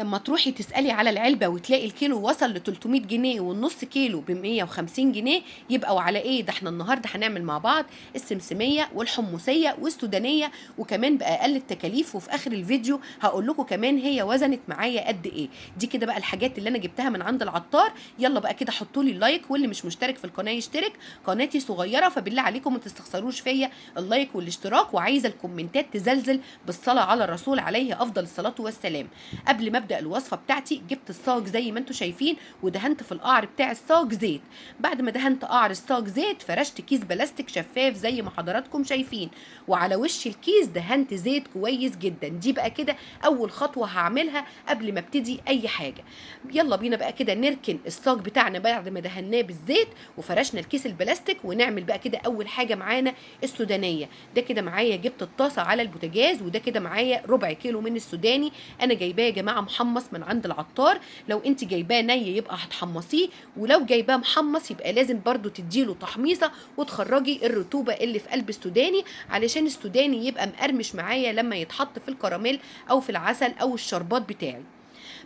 لما تروحي تسألي على العلبة وتلاقي الكيلو وصل ل 300 جنيه والنص كيلو ب 150 جنيه، يبقى وعلى ايه؟ ده احنا النهارده هنعمل مع بعض السمسمية والحمصية والسودانية، وكمان بأقل التكاليف. وفي آخر الفيديو هقول لكم كمان هي وزنت معايا قد ايه. دي كده بقى الحاجات اللي انا جبتها من عند العطار. يلا بقى كده حطوا لي ال like، واللي مش مشترك في القناة يشترك. قناتي صغيرة فبالله عليكم ما تستخسروش فيا ال like والاشتراك، وعايزة الكومنتات تزلزل بالصلاة على الرسول عليه أفضل الصلاة والسلام. قبل ما ابدا الوصفة بتاعتي جبت الصاج زي ما انتم شايفين، ودهنت في القعر بتاع الصاج زيت. بعد ما دهنت قعر الصاج زيت فرشت كيس بلاستيك شفاف زي ما حضراتكم شايفين، وعلى وش الكيس دهنت زيت كويس جدا. دي بقى كده اول خطوة هعملها قبل ما ابتدي اي حاجة. يلا بينا بقى كده نركن الصاج بتاعنا بعد ما دهناه بالزيت وفرشنا الكيس البلاستيك، ونعمل بقى كده اول حاجة معانا السودانية. ده كده معايا جبت الطاسه على البوتاجاز، وده كده معايا ربع كيلو من السوداني. انا جايباه يا جماعة محمص من عند العطار. لو انت جايباه ني يبقى هتحمصيه، ولو جايباه محمص يبقى لازم برضو تديله تحميصه وتخرجي الرطوبة اللي في قلب السوداني، علشان السوداني يبقى مقرمش معايا لما يتحط في الكراميل او في العسل او الشربات بتاعي.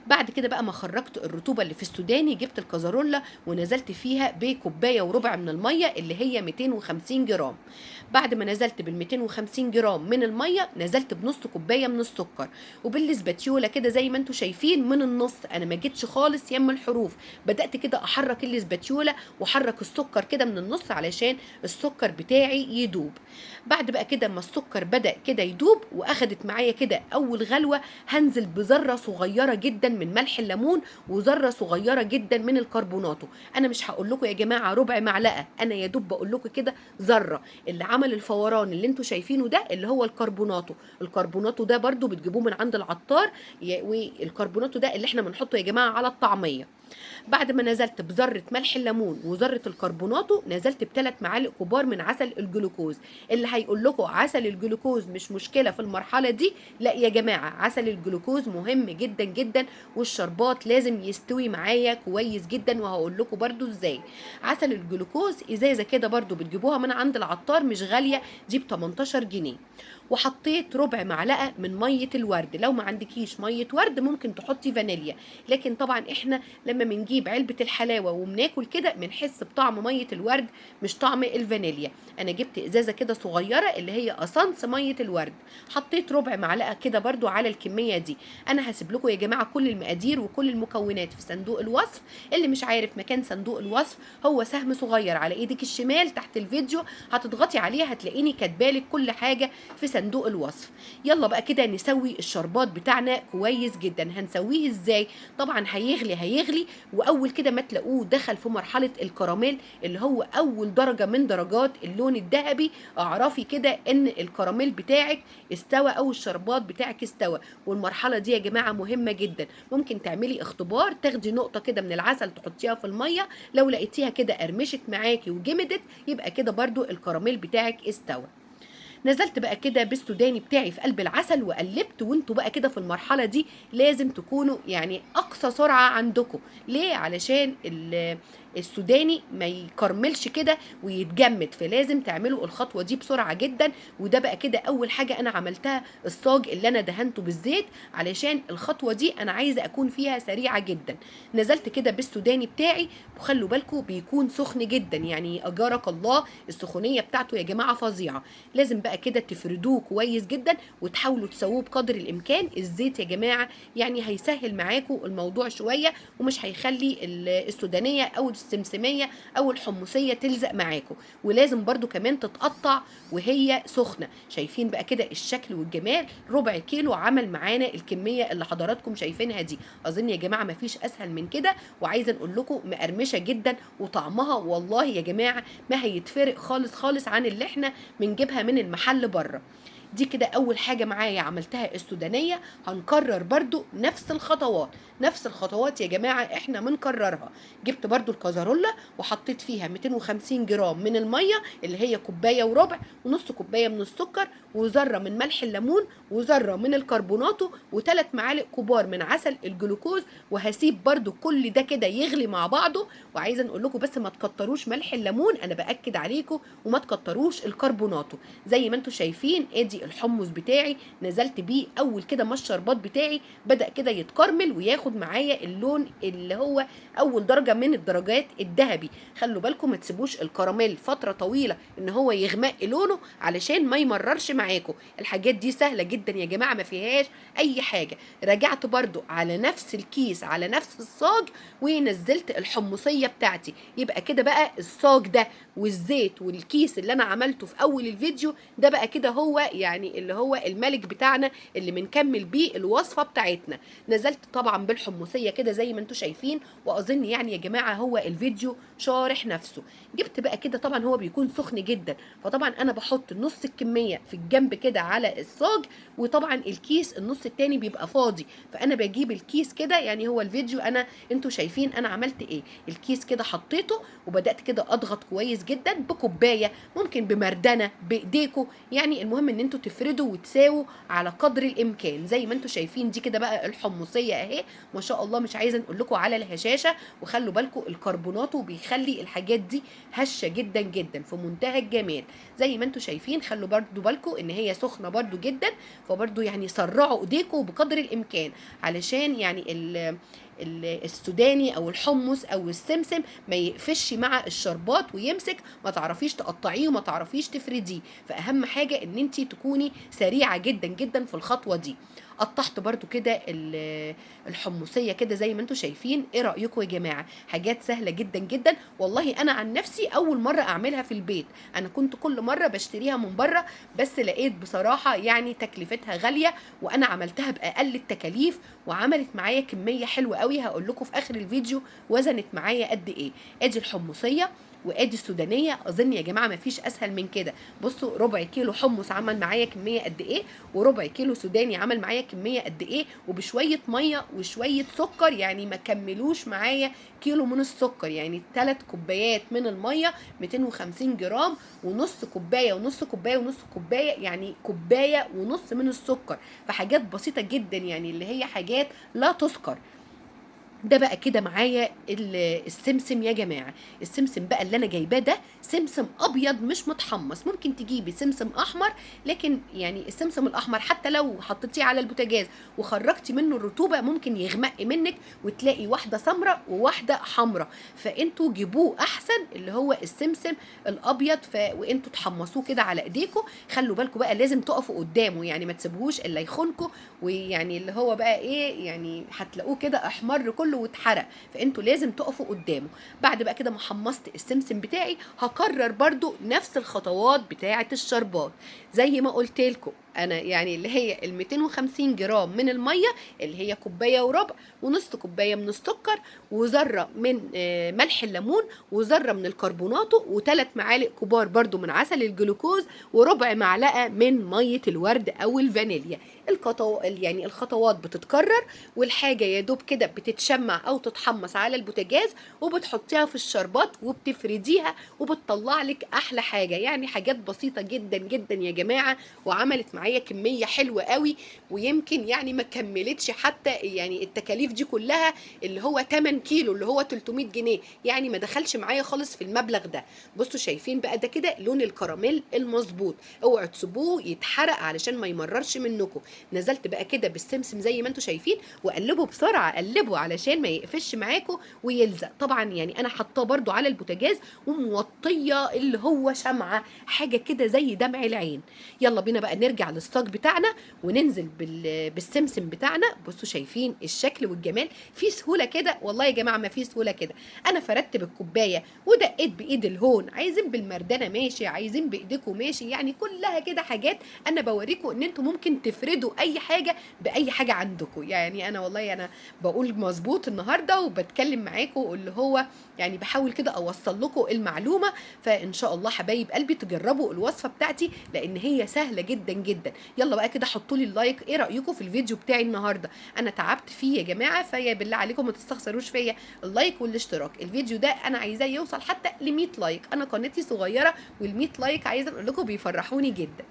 بعد كده بقى ما خرجت الرطوبة اللي في السوداني، جبت الكازارولا ونزلت فيها بكوبايه وربع من المية اللي هي 250 جرام. بعد ما نزلت بال 250 جرام من المية نزلت بنص كوباية من السكر، وبالسباتيولا كده زي ما انتم شايفين من النص، انا ما جيتش خالص يم الحروف، بدات كده احرك الاسباتيولا واحرك السكر كده من النص علشان السكر بتاعي يدوب. بعد بقى كده ما السكر بدا كده يدوب واخدت معايا كده اول غلوه، هنزل بذرة صغيرة جدا من ملح الليمون وذره صغيرة جدا من الكربوناتو. انا مش هقول لكم يا جماعة ربع معلقه، انا يا دوب بقول لكم كده ذره. اللي عمل الفوران اللي انتم شايفينه ده اللي هو الكربوناتو. الكربوناتو ده برده بتجيبوه من عند العطار، والكربوناتو ده اللي احنا بنحطه يا جماعة على الطعمية. بعد ما نزلت بذرة ملح الليمون وذره الكربوناتو نزلت بثلاث معالق كبار من عسل الجلوكوز. اللي هيقول لكم عسل الجلوكوز مش مشكلة في المرحلة دي، لا يا جماعة، عسل الجلوكوز مهم جدا جدا، والشربات لازم يستوي معايا كويس جدا، وهقول لكم برده ازاي. عسل الجلوكوز ازازة كده برده بتجيبوها من عند العطار، مش غالية، دي ب 18 جنيه. وحطيت ربع معلقه من مية الورد. لو ما عندكيش مية ورد ممكن تحطي فانيليا، لكن طبعا احنا لما بنجيب علبة الحلاوة وبناكل كده بنحس بطعم مية الورد مش طعم الفانيليا. انا جبت ازازة كده صغيرة اللي هي اسانس مية الورد، حطيت ربع معلقه كده برده على الكمية دي. انا هسيب لكم يا جماعة كل المقادير وكل المكونات في صندوق الوصف. اللي مش عارف مكان صندوق الوصف هو سهم صغير على ايدك الشمال تحت الفيديو، هتضغطي عليه هتلاقيني كاتبالك كل حاجة في صندوق الوصف. يلا بقى كده نسوي الشربات بتاعنا كويس جدا. هنسويه ازاي؟ طبعا هيغلي، واول كده ما تلاقوه دخل في مرحلة الكراميل اللي هو اول درجه من درجات اللون الذهبي، اعرفي كده ان الكراميل بتاعك استوى او الشربات بتاعك استوى. والمرحلة دي يا جماعة مهمة جدا، ممكن تعملي اختبار، تاخدي نقطة كده من العسل تحطيها في المية، لو لقيتيها كده قرمشت معاكي وجمدت يبقى كده برضو الكراميل بتاعك استوى. نزلت بقى كده بالسوداني بتاعي في قلب العسل وقلبت. وانتوا بقى كده في المرحلة دي لازم تكونوا يعني اقصى سرعة عندكم. ليه؟ علشان السوداني ما يكرملش كده ويتجمد، فلازم تعملوا الخطوة دي بسرعة جدا. وده بقى كده اول حاجة انا عملتها، الصاج اللي انا دهنته بالزيت، علشان الخطوة دي انا عايزه اكون فيها سريعة جدا. نزلت كده بالسوداني بتاعي، وخلوا بالكم بيكون سخن جدا، يعني اجارك الله السخونيه بتاعته يا جماعة فظيعة. لازم بقى كده تفردوه كويس جدا وتحاولوا تسووه بقدر الامكان. الزيت يا جماعة يعني هيسهل معاكم الموضوع شوية، ومش هيخلي السودانية او السمسميه او الحمصية تلزق معاكم. ولازم برضو كمان تتقطع وهي سخنة. شايفين بقى كده الشكل والجمال؟ ربع كيلو عمل معانا الكمية اللي حضراتكم شايفينها دي. اظن يا جماعة مفيش اسهل من كده. وعايزه نقول لكم مقرمشه جدا، وطعمها والله يا جماعة ما هيتفرق خالص خالص عن اللي احنا بنجيبها من المحل بره. دي كده اول حاجة معايا عملتها السودانية. هنكرر برضو نفس الخطوات، نفس الخطوات يا جماعة احنا بنكررها. جبت برضو الكازارولا وحطيت فيها 250 جرام من المية اللي هي كوباية وربع، ونص كوباية من السكر، وذره من ملح الليمون، وذره من الكربوناتو، وثلاث معالق كبار من عسل الجلوكوز. وهسيب برضو كل ده كده يغلي مع بعضه. وعايزه نقول لكم بس ما تكتروش ملح الليمون، انا باكد عليكم، وما تكتروش الكربوناتو. زي ما انتم شايفين ادي ادي الحمص بتاعي نزلت بيه اول كده ما الشربات بتاعي بدأ كده يتكرمل وياخد معايا اللون اللي هو اول درجة من الدرجات الذهبي. خلوا بالكم ما تسيبوش الكراميل فترة طويلة ان هو يغمق لونه علشان ما يمررش معاكم. الحاجات دي سهلة جدا يا جماعة، ما فيهاش اي حاجة. رجعت برضو على نفس الكيس على نفس الصاج ونزلت الحمصية بتاعتي. يبقى كده بقى الصاج ده والزيت والكيس اللي انا عملته في اول الفيديو ده بقى كده هو يعني اللي هو الملك بتاعنا اللي بنكمل بيه الوصفة بتاعتنا. نزلت طبعا بالحمصية كده زي ما انتم شايفين، واظن يعني يا جماعة هو الفيديو شارح نفسه. جبت بقى كده، طبعا هو بيكون سخن جدا، فطبعا انا بحط نص الكمية في الجنب كده على الصاج، وطبعا الكيس النص التاني بيبقى فاضي، فانا بجيب الكيس كده. يعني هو الفيديو انا انتوا شايفين انا عملت ايه. الكيس كده حطيته وبدأت كده اضغط كويس جدا بكوباية، ممكن بمردنة بايديكوا، يعني المهم ان انتوا تفردوا وتساووا على قدر الامكان. زي ما انتوا شايفين دي كده بقى الحمصية اهي ما شاء الله، مش عايزة نقول لكم على الهشاشة. وخلوا بالكم الكربوناتو بيخلي الحاجات دي هشة جدا جدا في منتهى الجمال. زي ما انتوا شايفين خلوا برضو بالكم ان هي سخنة برضو جدا، فبرضو يعني سرعوا ايديكم بقدر الامكان علشان يعني السوداني او الحمص او السمسم ما يقفش مع الشربات ويمسك، ما تعرفيش تقطعيه وما تعرفيش تفرديه. فاهم حاجة ان انتي تكوني سريعة جدا جدا في الخطوة دي. قطعت برضو كده الحمصية كده زي ما انتم شايفين. ايه رايكم يا جماعة؟ حاجات سهلة جدا جدا والله. انا عن نفسي اول مرة اعملها في البيت، انا كنت كل مرة بشتريها من بره، بس لقيت بصراحة يعني تكلفتها غالية، وانا عملتها باقل التكاليف وعملت معايا كمية حلوة قوي. هقول لكم في اخر الفيديو وزنت معايا قد ايه. ادي الحمصية وادي السودانية. اظن يا جماعة مفيش اسهل من كده. بصوا ربع كيلو حمص عمل معايا كمية قد ايه، وربع كيلو سوداني عمل معايا كمية قد ايه، وبشويه مية وشوية سكر، يعني ما كملوش معايا كيلو من السكر، يعني 3 كوبايات من المية 250 جرام، ونص كوباية ونص كوباية ونص كوباية، يعني كوباية ونص من السكر. فحاجات بسيطة جدا يعني اللي هي حاجات لا تذكر. ده بقى كده معايا السمسم يا جماعة. السمسم بقى اللي انا جايباه ده سمسم ابيض مش متحمص، ممكن تجيبي سمسم احمر، لكن يعني السمسم الاحمر حتى لو حطيتيه على البوتاجاز وخرجتي منه الرطوبة ممكن يغمق منك وتلاقي واحدة سمراء وواحدة حمراء، فانتوا جيبوه احسن اللي هو السمسم الابيض، وانتوا تحمصوه كده على ايديكم. خلوا بالكم بقى لازم تقفوا قدامه، يعني ما تسيبوهوش الا يخونكم، ويعني اللي هو بقى ايه يعني هتلاقوه كده احمر كله واتحرق، فانتوا لازم تقفوا قدامه. بعد بقى كده ما حمصت السمسم بتاعي هكرر برضو نفس الخطوات بتاعه الشربات زي ما قلت لكم انا، يعني اللي هي ال 250 جرام من المية اللي هي كوباية وربع، ونص كوباية من السكر، وذره من ملح الليمون، وذره من الكربوناتو، وثلاث معالق كبار برضو من عسل الجلوكوز، وربع معلقه من مية الورد او الفانيليا. يعني الخطوات بتتكرر، والحاجة يا دوب كده بتتشمع او تتحمص على البوتاجاز، وبتحطيها في الشربات وبتفرديها وبتطلع لك احلى حاجة. يعني حاجات بسيطة جدا جدا يا جماعة، وعملت معايا كمية حلوة قوي، ويمكن يعني ما كملتش حتى يعني التكاليف دي كلها اللي هو 8 كيلو اللي هو 300 جنيه، يعني ما دخلش معايا خالص في المبلغ ده. بصوا شايفين بقى ده كده لون الكراميل المظبوط، اوعوا تسيبوه يتحرق علشان ما يمررش منكم. نزلت بقى كده بالسمسم زي ما انتم شايفين، وقلبوا بسرعة، قلبوا علشان ما يقفش معاكم ويلزق. طبعا يعني انا حطاه برده على البوتاجاز وموطيه اللي هو شمعة، حاجة كده زي دمع العين. يلا بينا بقى نرجع للصاج بتاعنا وننزل بالسمسم بتاعنا. بصوا شايفين الشكل والجمال، في سهولة كده والله يا جماعة، ما في سهولة كده. انا فردت بالكوبايه ودقيت بايد الهون، عايزين بالمردانه ماشي، عايزين بايديكم ماشي، يعني كلها كده حاجات انا بوريكم ان انتم ممكن تفردوا اي حاجة باي حاجة عندكم. يعني انا والله انا بقول مظبوط النهارده وبتكلم معاكم اللي هو يعني بحاول كده اوصل لكم المعلومة. فان شاء الله حبايب قلبي تجربوا الوصفة بتاعتي لان هي سهلة جدا جدا. يلا بقى كده حطوا لي ال like، ايه رايكم في الفيديو بتاعي النهارده؟ انا تعبت فيه يا جماعة، فيا بالله عليكم ما تستخسروش فيا ال like والاشتراك. الفيديو ده انا عايزاه يوصل حتى ل 100 like، انا قناتي صغيرة وال 100 like عايزه اقول لكم بيفرحوني جدا.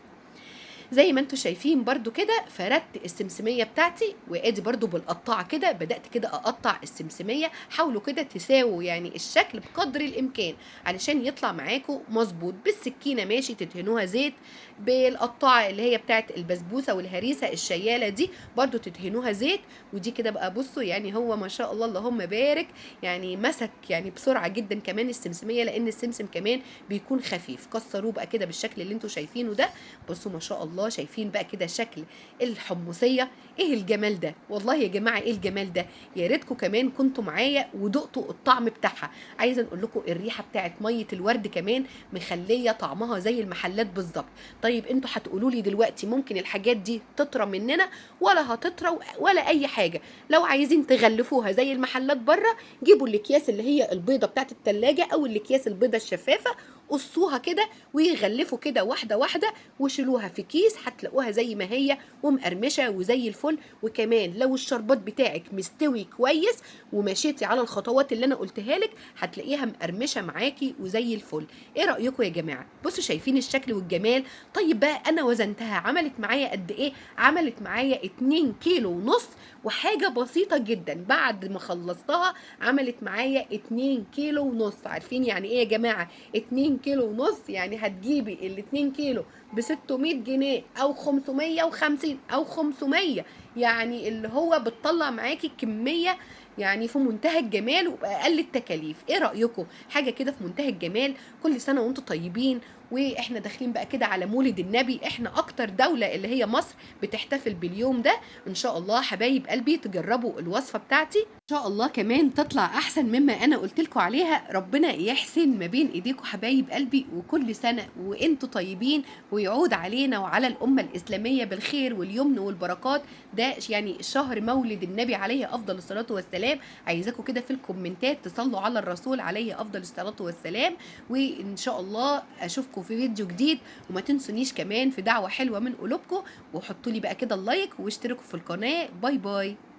زي ما انتم شايفين برضو كده فردت السمسميه بتاعتي، وادي برضو بالقطاعه كده بدات كده اقطع السمسميه. حاولوا كده تساووا يعني الشكل بقدر الامكان علشان يطلع معاكم مظبوط. بالسكينة ماشي تدهنوها زيت، بالقطاعه اللي هي بتاعت البسبوسه والهريسه الشياله دي برضو تدهنوها زيت. ودي كده بقى بصوا يعني هو ما شاء الله اللهم بارك يعني مسك يعني بسرعة جدا كمان السمسميه، لان السمسم كمان بيكون خفيف. كسروه بقى كده بالشكل اللي انتم شايفينه ده. بصوا ما شاء الله شايفين بقى كده شكل الحمصية، ايه الجمال ده والله يا جماعة، ايه الجمال ده. يا ريتكم كمان كنتوا معايا ودقتوا الطعم بتاعها. عايزه اقول لكم الريحة بتاعت مية الورد كمان مخليه طعمها زي المحلات بالظبط. طيب انتوا هتقولوا لي دلوقتي ممكن الحاجات دي تطرى مننا؟ ولا هتطرى ولا اي حاجة. لو عايزين تغلفوها زي المحلات بره جيبوا الاكياس اللي هي البيضة بتاعت التلاجة او الاكياس البيضة الشفافه، قصوها كده ويغلفوا كده واحدة واحدة وشيلوها في كيس، هتلاقوها زي ما هي ومقرمشه وزي الفل. وكمان لو الشربات بتاعك مستوي كويس ومشيتي على الخطوات اللي انا قلتها لك هتلاقيها مقرمشه معاكي وزي الفل. ايه رايكم يا جماعة؟ بصوا شايفين الشكل والجمال. طيب بقى انا وزنتها عملت معايا قد ايه؟ عملت معايا 2.5 كيلو وحاجه بسيطة جدا. بعد ما خلصتها عملت معايا 2.5 كيلو. عارفين يعني ايه يا جماعة 2.5 كيلو؟ يعني هتجيبي ال 2 كيلو ب 600 جنيه او 550 او 500، يعني اللي هو بتطلع معاكي كمية يعني في منتهى الجمال وباقل التكاليف. ايه رايكم؟ حاجة كده في منتهى الجمال. كل سنة وانتم طيبين. واحنا داخلين بقى كده على مولد النبي، احنا اكتر دولة اللي هي مصر بتحتفل باليوم ده. ان شاء الله حبايب قلبي تجربوا الوصفة بتاعتي، ان شاء الله كمان تطلع احسن مما انا قلت لكم عليها. ربنا يحسن ما بين ايديكم حبايب قلبي، وكل سنة وانتم طيبين، ويعود علينا وعلى الامة الاسلامية بالخير واليمن والبركات. ده يعني شهر مولد النبي عليه افضل الصلاة والسلام. عايزاكم كده في الكومنتات تصلوا على الرسول عليه افضل الصلاة والسلام. وان شاء الله اشوفكم في فيديو جديد، وما تنسونيش كمان في دعوه حلوة من قلوبكم، وحطوا لي بقى كده ال like واشتركوا في القناة. bye bye.